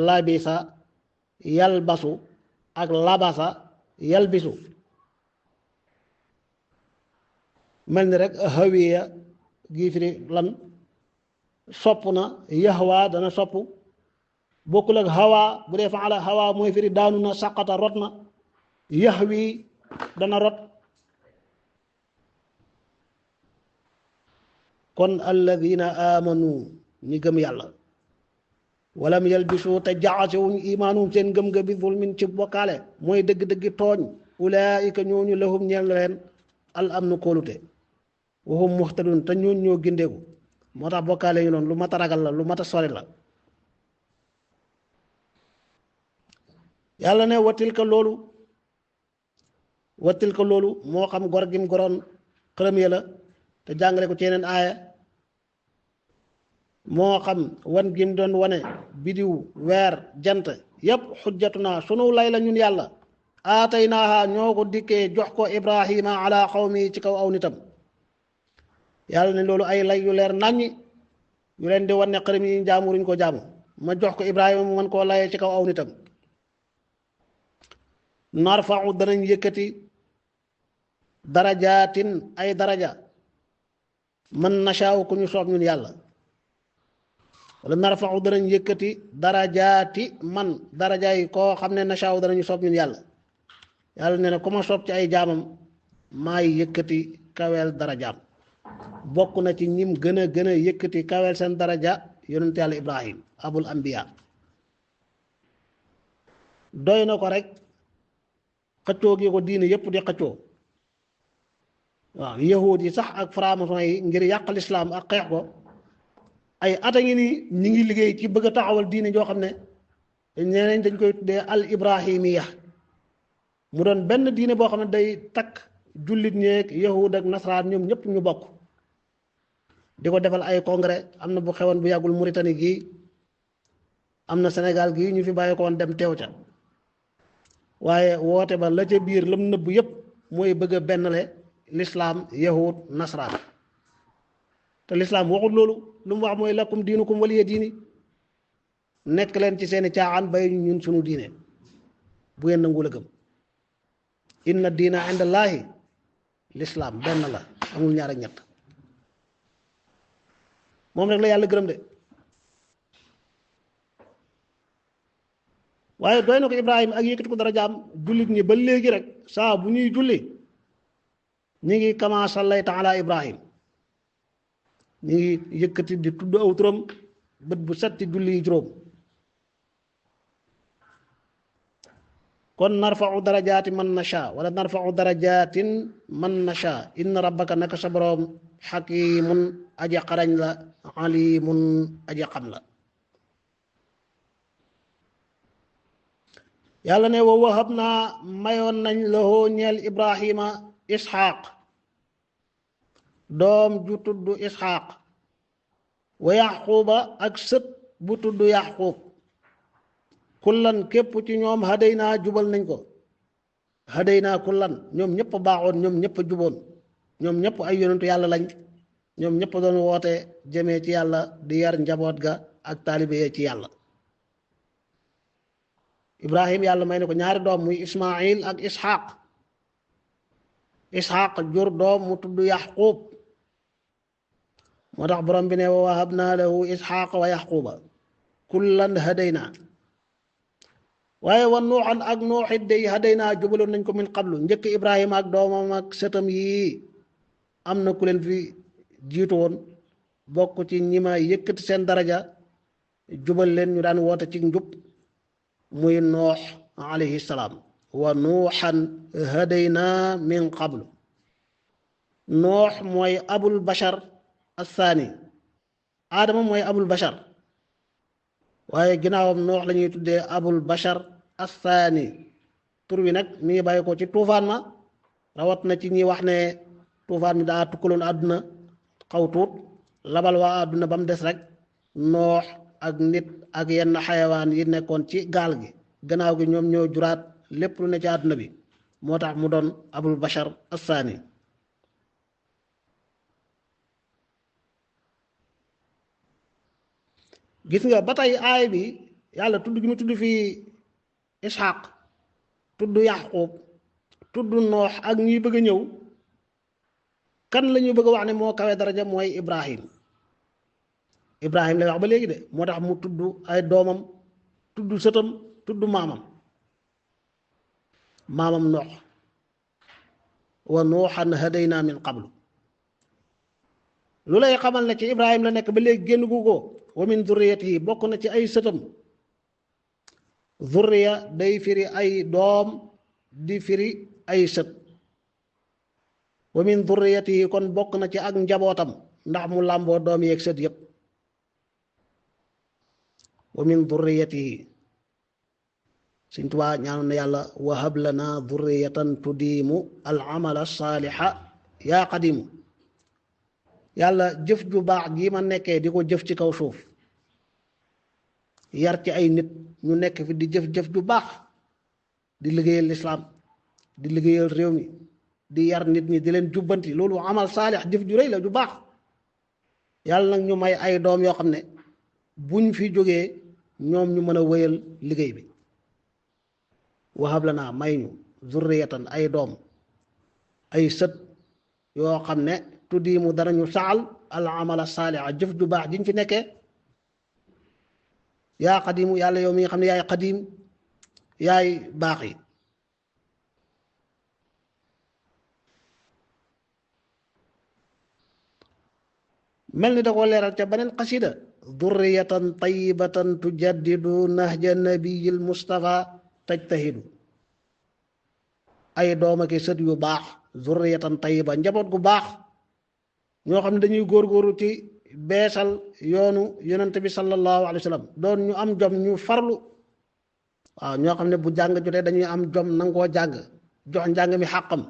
labisa yalbasu ak labasa yalbisu mel ni rek hawiya gii firi lan sopp na yahwa dana sopp bokkul ak hawa bu dee faala hawa mooy firi daanu na saqata rot na yahwi dana rot kon alladina amanu ñi gëm yàlla walam yalbisu te jaxasewuñ imaanum seen ngëm nga bi zulmin ci bokkaale mooy dëgg-dëggi tooñ ulaika ñooñu lahum ñeel leen al amnu kóolute wahum muhtadun te ñooñu ñoo gindeeku moo tax bokkaale ñu noonu lu mat a ragal la lu mat a sori la yàlla ne wattil ka loolu moo xam gor gim goroon xërëm ya la te jàngale ko ci yeneen aaya moo xam wan gim doon wane bidiw weer jant yépp xujjatuna sunu lay la ñun yàlla aataynaaha ñoo ko dikkee jox ko ibrahima ala xawmi ci kaw aw nitam yàlla ne loolu ay lay yu leer naññi yu leen di wan ne xërëm yi jaamu ruñ ko jaamu ma jox ko ibrahima mu mën koo layee ci kaw aw nitam narfa'u danañ yëkkati darajaatin ay daraja man nashaaw ku ñu soob ñun yàlla wala narfa'u danañ yëkkati darajaati man daraja yi koo xam ne nashaaw danañu soob ñun yàlla yàlla ne na ku ma soob ci ay jaamam maay yëkkati kaweel darajaam bokk na ci ñim gën a yëkkati kaweel seen daraja yonent yàlla ibrahim abul anbiya doy na ko rek xëccoo gi ko diine yépp di xëccoo waaw yahud yi sax ak franc-maçon yi ngir yàq lislaam ak xeex ko ay ata ngi ni ñi ngi liggéey ci bëgg a taxawal diine joo xam ne ñeneen dañ koy tuddee al ibrahimiya mu doon benn diine boo xam ne day takk jullit ñeeg yahud ak nasaraan ñoom ñëpp ñu bokk di ko defal ay congrès am na bu xewoon bu yàggul Mauritanie gii am na Sénégal gii ñu fi bàyyi ko woon dem teew ca waaye woote ba la ca biir lam nëbb yépp mooy bëgg a bennle lislaam yahud nasraan te lislaam waxul loolu lu mu wax mooy lakum diinukum waliya diini nekk leen ci seeni caaxaan bay ñun sunu diine bu ngeen nangu la gëm inna diina indallaahi lislaam benn la amul ñaar ak ñett moom rek la yàlla gërëm de waaye doy na ko Ibrahima ak yëkkati ko dara jaam jullit ñi ba léegi rek saa bu ñuy julli ñi ngi kama sallayta ala Ibrahim ñi ngi yëkkati di tudd aw turam bët bu setti julli juróom kon narfa'u darajaati man nasha wala narfa'u darajaatin man nasha inna rabbaka naka sa boroom xakimun aji xarañ la alimun aji xam la yàlla ne wa wahab naa mayoon nañ lahoo ñeel ibrahima isxaaq doom ju tudd isxaaq wa yaxquuba ak sët bu tudd yaxquub kullan képp ci ñoom haday naa jubal nañ ko haday naa kullan ñoom ñëpp baaxoon ñoom ñëpp juboon ñoom ñëpp ay yonentu yàlla lañ ñoom ñëpp doon woote jëmee ci yàlla di yar njaboot ga ak taalibe yee ci yàlla ibrahim yàlla may ne ko ñaari doom muy ismail ak isxaq jur doom mu tudd yaxquub moo tax borom bi ne wa wahabna lahu isxaq wa yaxquuba kullan hadayna waaye wa nuuxan ak nuuxit day hadayna jubaloon nañ ko min qablu njëkk ibrahima ak doomam ak sëtam yii am na ku leen fi jiitu woon bokk ci ñi ma yëkkati seen daraja jubal leen ñu daan woote ci njub muy noox alayhi salaam wa nuuxan hadayna min qablu noox mooy abul bashar assaani aadama mooy abul bashar waaye ginnaawam noox la ñuy tuddee abul bashar assaani tur wi nag mi ngi bàyyi ko ci tuufaan ma rawat na ci ñi wax ne tuufaan mi daa tukkaloon àdduna xaw tuut labal waa àdduna ba mu des rek noox ak nit ak yenn xayawaan yi nekkoon ci gaal gi gannaaw gi ñoom ñoo juraat lépp lu ne ci àdduna bi moo tax mu doon abul bashar assaani gis nga ba tey aay bi yàlla tudd gi mu tudd fii ishaq tudd yaqub tudd noox ak ñuy bëgg a ñëw kan la ñu bëgg a wax ne moo kawe daraja mooy ibrahim lay wax ba léegi de moo tax mu tudd ay doomam tudd sëtam tudd maamam noox wa nuuxan hadayna min qablu lu lay xamal ne ci ibrahim la nekk ba léegi génn gu ko wa min zurriyatihi bokk na ci ay sëtam zurriya day firi ay doom di firi ay sët wa min zurriyatihi kon bokk na ci ak njabootam ndax mu làmboo doom yeeg sët yépp wa min zurriyatihi Sëñ Tuubaa ñaanoon na yàlla wahab lana zurriyatan tudiimu al amala saaliha yaa qadimu yàlla jëf ju baax gi ma nekkee di ko jëf ci kaw suuf yar ci ay nit ñu nekk fi di jëf-jëf ju baax di liggéeyal lislaam di liggéeyal réew mi di yar nit ñi di leen jubbanti loolu amal saalix jëf ju rëy la ju baax yàlla nag ñu may ay doom yoo xam ne buñ fi jógee ñoom ñu mën a wéyal liggéey bi wahab lana may ñu zurriyatan ay doom ay sët yoo xam ne tuddiimu danañu saxal al amala saaliha jëf ju baax jiñ fi nekkee yaa xadimu yàlla yow mi nga xam ne yaay xadim yaay baax yi mel ni da ko leeral ca beneen xasida durriyatan tayyibatan tujaddidu nahja nabiyil mustafa tajtahidu ay doom ak sët yu baax zurriyatan tayyiba njaboot gu baax ñoo xam ne dañuy góorgóorlu ci beesal yoonu yonent bi sallallahu alayhi wa sallam doon ñu am jom ñu farlu waaw ñoo xam ne bu jàng jotee dañuy am jom nangoo jàng jox njàng mi xàqam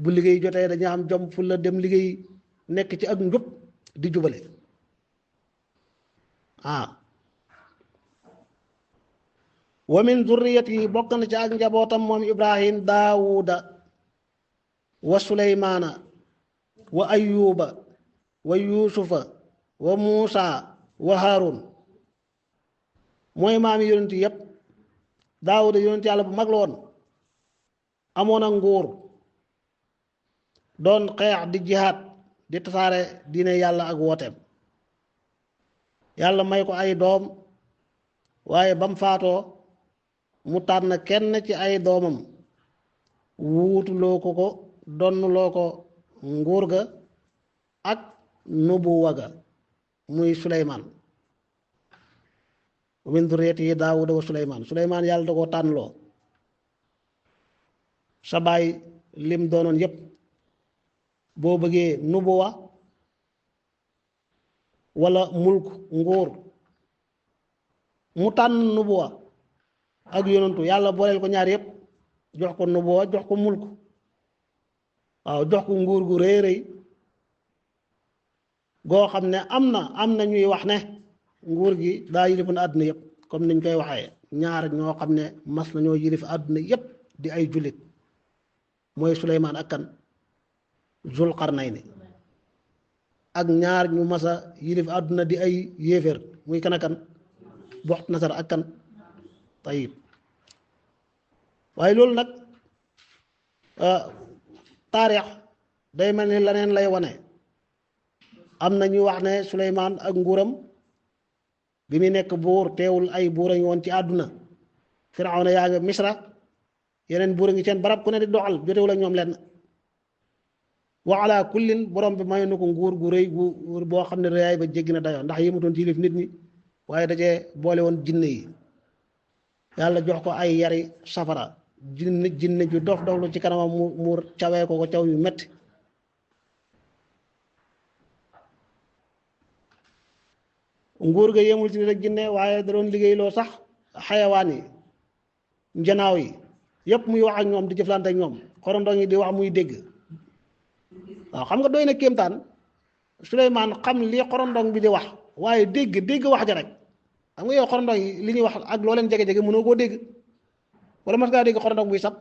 bu liggéey jotee dañuy am jom fu la dem liggéey nekk ci ak njub di jubale wa min zurriyati bokk na ci ak njabootam moom ibrahim daawuda wa suleymaana wa ayuba wa yuusufa wa muusa wa haarun mooy maami yonent yépp daawuda yonent yàlla bu mag la woon amoon a nguur doon xeex di jihaad di tasaare diine yàlla ak wooteem yàlla may ko ay doom waaye bam faatoo mu tànn kenn ci ay doomam wuutuloo ko donnuloo ko nguur ga ak nubuwa ga muy suleymaan wa min durriyatihi daawuda wa suleymaan yàlla da koo tànnloo sa baay lim doonoon yépp boo bëggee nubuwa wala mulk nguur mu tànn nubuwa ak yonantu yàlla booleel ko ñaar yépp jox ko nubuwa jox ko mulk waaw jox ko nguur gu rëy rëy goo xam ne am na ñuy wax ne nguur gi daa yilif na àdduna yépp comme niñ koy waxee ñaar ñoo xam ne mas nañoo yilif àdduna yépp di ay jullit mooy Suleymaan ak kan Zulqarnayni ak ñaar ñu masa yilif àdduna di ay yéeféer muy kan ak kan Buxt Nasar ak kan Tayib waaye loolu nag taarix day mel ni leneen lay wane am na ñu wax ne Suleymaan ak nguuram bi mu nekk buur teewul ay buur a ngi woon ci àdduna Firawna yaa ngi Misra yeneen buur a ngi seen barab ku ne di doxal jotewul ak ñoom lenn wa ala kullin borom bi may na ko nguur gu rëy gu boo xam ne rëyaay ba jéggi na dayoo ndax yëmutoon ci yilif nit ñi waaye dajee boole woon jinne yi yàlla jox ko ay yari safara jinne ju dof doflu ci kanamam mu cawee ko caw yu metti nguur ga yemul ci rek jinne waaye da doon liggéeyloo sax xayawaan yi njanaaw yi yépp muy wax ak ñoom di jëflante ak ñoom xorondong yi di wax muy dégg waaw xam nga doy na kéemtaan Suleymaan xam li xorondong bi di wax waaye dégg wax ja rek xam nga yow xorondong yi li ñuy wax ak loo leen jege-jege mënoo koo dégg wala mas ngaa dégg xorondong buy sab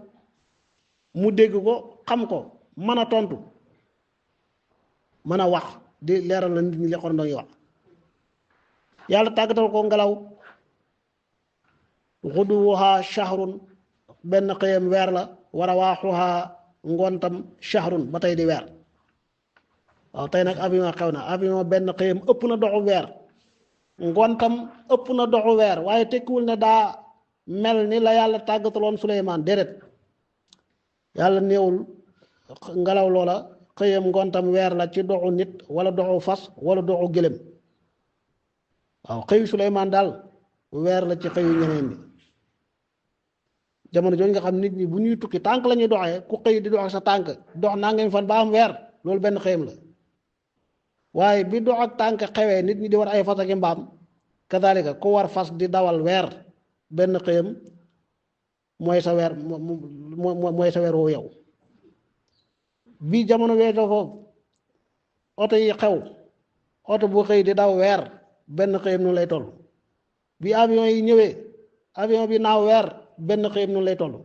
mu dégg ko xam ko mën a tontu mën a wax di leeral la nit ñi li xorondong yi wax yàlla tàggatal ko ngelaw xuduwuha shahrun benn xëyam weer la wa rawaaxuha ngontam shahrun ba tey di weer waaw tey nag avion xew na avion benn xëyam ëpp na doxu weer ngontam ëpp na doxu weer waaye tekkiwul ne daa mel ni la yàlla tàggataloon Suleymaan déedéet yàlla néewul ngelaw loola xëyam ngontam weer la ci doxu nit wala doxu fas wala doxu gëlëm waaw xëyu Suleymaan daal weer la ci xëyu ñeneen ñi jamono jooju nga xam nit ñi bu ñuy tukki tànk la ñuy doxee ku xëy di dox sa tànk dox nangami fan ba am weer loolu benn xëyam la waaye bi dox ak tànk xewee nit ñi di war ay fas ak mbaam kadalika ku war fas di dawal weer benn xëyam mooy sa weer mooy sa weer woo yow bi jamono weesoo foofu oto yi xew oto bu xëy di daw weer benn xëyam noonu lay toll bi avion yi ñëwee avion bi naaw weer benn xëyam noonu lay toll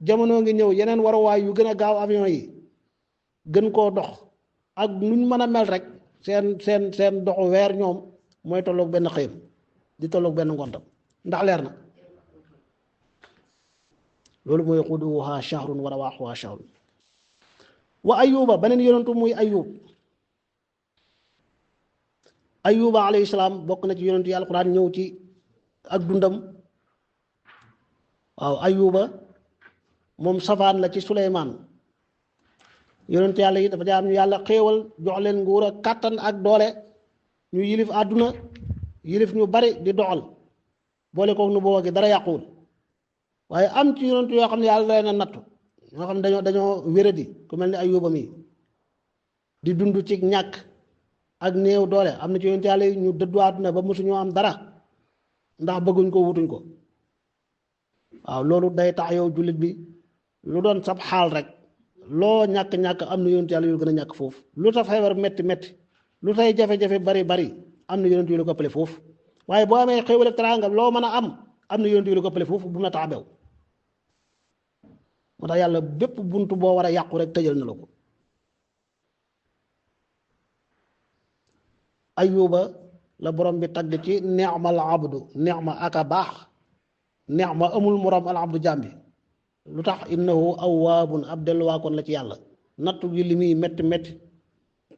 jamono ngi ñëw yeneen waruwaay yu gën a gaaw avion yi gën koo dox ak nuñ mën a mel rek seen doxu weer ñoom mooy tolloog benn xëyam di tolloog benn ngontam ndax leer na loolu mooy xuduwuha shahrun wa rawaaxuha shahrun wa ayuba beneen yonentu muy ayuba alayhi salaam bokk na ci yonentu yi alquran ñëw ci ak dundam waaw ayuba moom safaan la ci Suleymaan yonentu yàlla yi dafa jaar ñu yàlla xéewal jox leen nguur ak kàttan ak doole ñu yilif àdduna yilif ñu bari di doxal boole kook nu booba gi dara yàquwul waaye am ci yonentu yoo xam ne yàlla leen a nattu ñoo xam ne dañoo wéradi ku mel ni ayuba mi di dund ci ñàkk ak néew doole am na ci yonentu yàlla yi ñu dëddu àdduna ba mosuñoo am dara ndax bëgguñ ko wutuñ ko waaw loolu day tax yow jullit bi lu doon sab xaal rek loo ñàkk-ñàkk am na yonentu yàlla yu gën a ñàkk foofu lu tax feebar metti metti lu tay jafe-jafe bari am na yonentu yu la ko ëppale foofu waaye boo amee xéewal ak teraanga loo mën a am na yonentu yu la ko ëppale foofu bu mu la tax a bew moo tax yàlla bépp buntu boo war a yàqu rek tëjal na la ko ayuba la borom bi tagg ci neexma al abdu neexma aka baax neexma amul morom al abdu jàmbi lu tax innahu awwaabun ab delluwaakoon la ci yàlla nattu gi li muy métti métti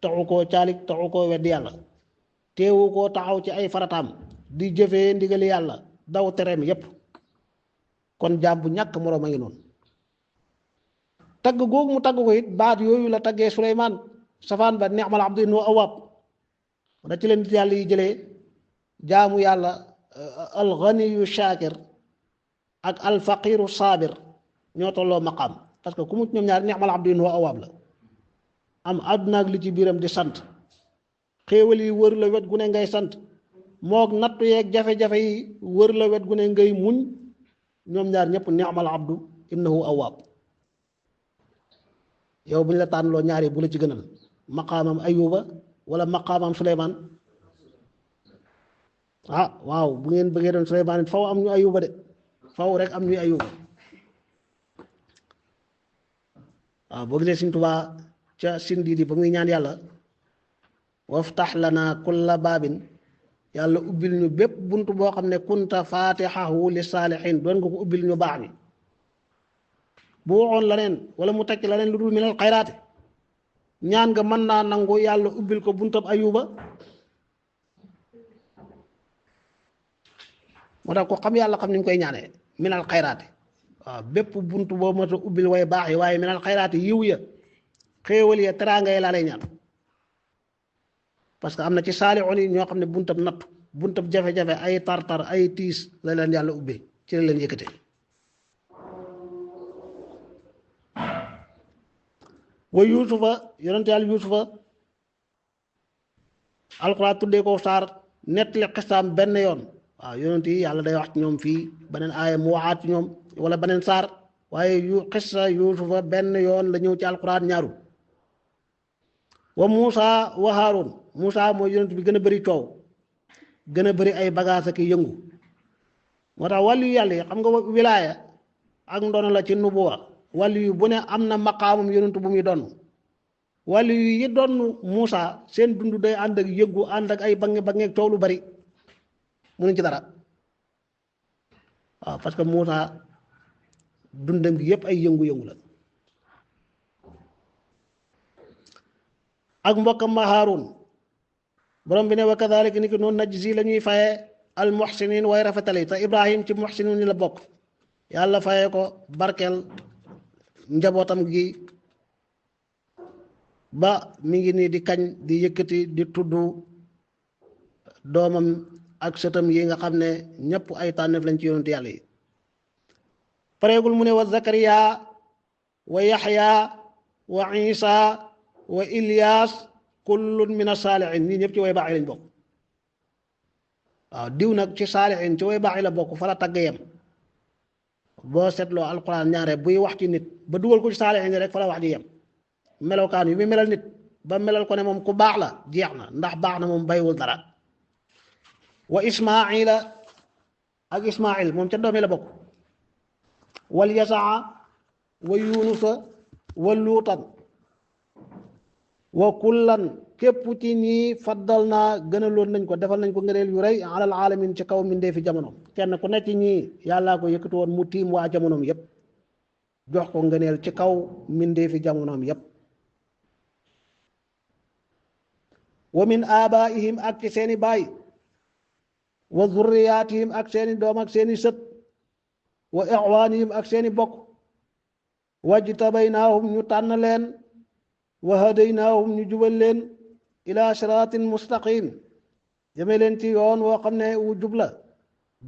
taxu koo caalik taxu koo weddi yàlla teewu koo taxaw ci ay farataam di jëfee ndigali yàlla daw tereem yépp kon jaam bu ñàkk moroom a ngi noonu tagg googu mu tagg ko it baat yooyu la taggee Suleymaan safaan ba neexmal abdu innahu awwaab da ci leen yàlla yi jëlee jaamu yàlla alganiyu shaakir ak alfaqiru saabir ñoo tolloo maqaam parce que ku mu ñoom ñaar neexmal abdu innahu awwaab la am àdduna ak li ci biiram di sant xéewal yi wër la wet gu ne ngay sant moog nattu yeeg jafe-jafe yi wër la wet gu ne ngay muñ ñoom ñaar ñëpp neexmal abdu innahu awwaab yow bu ñu la tànnloo ñaari bu la ci gënal maqaamam ayuba wala maqaamam Suleymaan waaw bu ngeen bëggee doon Suleymaan faw am ñu ayuba de faw rek am ñuy ayuba waaw boo gisee Sëriñ Tuubaa ca Sindiidi ba muy ñaan yàlla waftax lana kulla baabin yàlla ubbil ñu bépp bunt boo xam ne kunta faatixahu li saalixiin doon nga ko ubbil ñu baax ni bu waxoon leneen wala mu tekki leneen lu dul minal xayraati ñaan nga mën naa nangu yàlla ubbil ko buntab ayuba moo tax ko xam yàlla xam ni ñu koy ñaanee minal xayraati waaw bépp bunt boo mata ubbil way baax yi waaye minal xayraati yiw ya xéewal ya teraanga yi laa lay ñaan parce que am na ci saalixoon yi ñoo xam ne buntab nattu buntab jafe-jafe ay tartar ay tiis la leen yàlla ubbi ci la leen yëkkate wa yuusufa yonent yàlla yuusufa alxuraan tuddee ko saar nettali xisaam benn yoon waaw yonent yi yàlla day wax ci ñoom fii beneen aaya mu waxaat ci ñoom wala beneen saar waaye xissa yuusufa benn yoon la ñëw ci alxuraan ñaaru wa Muusa wa Haaroon Muusa mooy yonent bi gën a bëri coow gën a bëri ay bagaas ak yëngu moo tax wàllu yu yàlla yi xam nga wilaaya ak ndono la ci nubuwa wàllu yu bu ne am na maqaamam yonent bu muy donn wàllu yu yi donn Muusa seen dund day ànd ak yëngu ànd ak ay bange bange coow lu bari mënuñ ci dara waaw parce que Muusa dundam gi yépp ay yëngu-yëngu la ak mbokkam ma Haaruun borom bi ne wa kadhalika ni ki noonu najzi la ñuy faye al muhsinin way rafetali te Ibrahim ci muhsinin ni la bokk yàlla faye ko barkeel njabootam gi ba mi ngi nii di kañ di yëkkati di tudd doomam ak sëtam yi nga xam ne ñëpp ay tànneef lañ ci yonent yàlla yi pareegul mu ne wa Zakariya wa Yaxya wa Isa wa Ilyas kullun min as-saalihin nii ñëpp ci way baax lañ bokk waaw diw nag ci saalihin ci way baax la bokk fa la tagg yem boo seetloo alquran ñaare buy wax ci nit ba dugal ko ci saalihin rek fa la wax ji yem melokaan yu muy melal nit ba melal ko ne moom ku baax la jeex na ndax baax na moom baywul dara wa Ismaila ak Ismail moom ca doomi la bokk wal Yasaa wa Yunusa wa Luutan wa kullan képp ci ñi faddal naa gënaloon nañ ko defal nañ ko ngëneel yu rëy alal alamin ci kaw mindee fi jamono kenn ku nekk ci ñii yàllaa ko yëkkati woon mu tiim waa jamonoom yépp jox ko ngëneel ci kaw mindee fi jamonoom yépp wa min abaihim ak ci seeni baay wa zurriyatihim ak seeni doom ak seeni sët wa ixwaanihim ak seeni bokk wajtabaynaahum ñu tànn leen wa hadaynaahum ñu jubal leen ila siraatin mustaqim jëme leen ci yoon woo xam ne wu jubla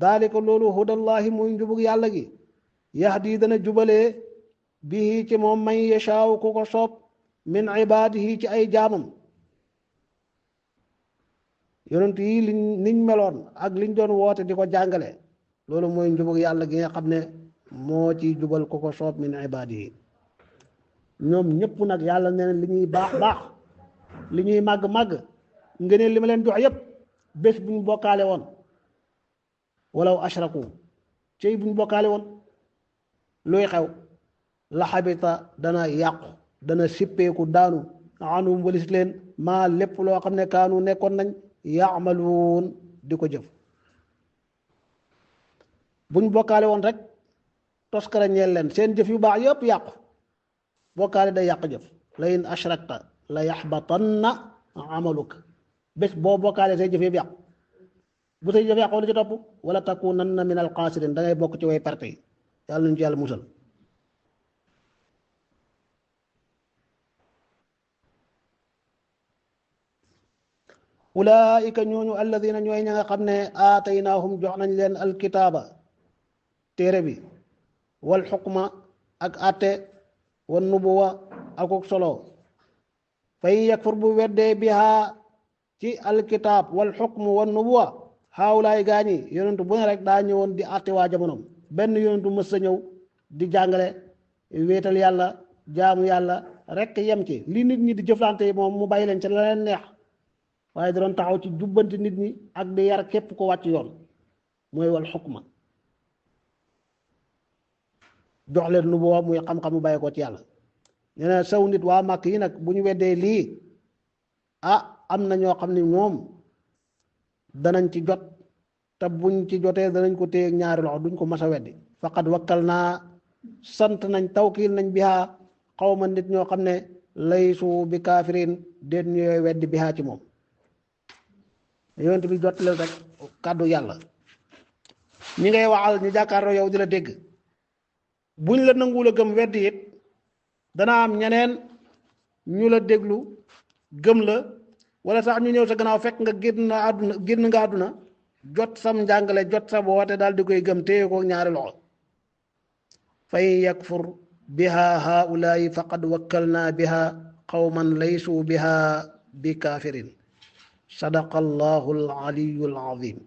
daalika loolu hudallahi muy njubug yàlla gi yahdi dana jubalee bihi ci moom man yashaaw ku ko soob min ibaadihi ci ay jaamam yonent yi niñ meloon ak liñ doon woote di ko jàngale loolu mooy njubug yàlla gi nga xam ne moo ci jubal ku ko soob min ibaadihi ñoom ñëpp nag yàlla nee na li ñuy baax baax li ñuy màgg màgg ngëneel li ma leen jox yépp bés bu ñu bokkaale woon walaw ashraku cey bu ñu bokkaale woon luy xew la xabita dana yàqu dana sippeeku daanu anum walis leen maa lépp loo xam ne kaanu nekkoon nañ yaamaluun di ko jëf buñ bokkaale woon rek toskara ñeel leen seen jëf yu baax yépp yàqu bokkaale day yàq jëf la in ashrakta la yaxbatanna amaluka bés boo bokkaale say jëf yëpp yàqu bu say jëf yàqoo lu ci topp wala takunanna min alxaasirin da ngay bokk ci way perte yi yàlla nañu ci yàlla musal ulaika ñooñu alladina ñooy ña nga xam ne aataynaahum jox nañ leen alkitaaba téere bi wal xukma ak atte wan nubuwa akuk solo fay yakfur bu weddee biha ci alkitaab wal xukmu wan nubuwa xaawulaay gaañi yonentu bu ne rek daa ñëwoon di atte waa jamonom benn yonentu mës sa ñëw di jàngale wéetal yàlla jaamu yàlla rek yem ci li nit ñi di jëflante yi moom mu bàyyi leen ci la leen neex waaye da doon taxaw ci jubbanti nit ñi ak di yar képp ko wàcc yoon mooy wal xukma jox leen nu booba muy xam-xamu bàyyi ko ci yàlla nee na saw nit waa màkk yi nag bu ñu weddee lii am na ñoo xam ne ñoom danañ ci jot te buñ ci jotee danañ ko téye ñaari loxo duñ ko mas a weddi faqad wakkal naa sant nañ tawkiil nañ bihaa xawma nit ñoo xam ne laysu bi kaafirin déet ñooy weddi bihaa ci moom yonent bi jot leen rek kàddu yàlla ñi ngay waxal ñu jàkkaarloo yow di la dégg buñ la nanguwul a gëm weddi it dana am ñeneen ñu la déglu gëm la wala sax ñu ñëw sa gannaaw fekk nga génn nga àdduna jot sam njàngale jot sa woote daal di koy gëm téye ko ñaari loxo fay yakfur biha haulaai faqad wakkalna biha qawman laysu biha bi kafirin sadaqa allahu al aliyu al azim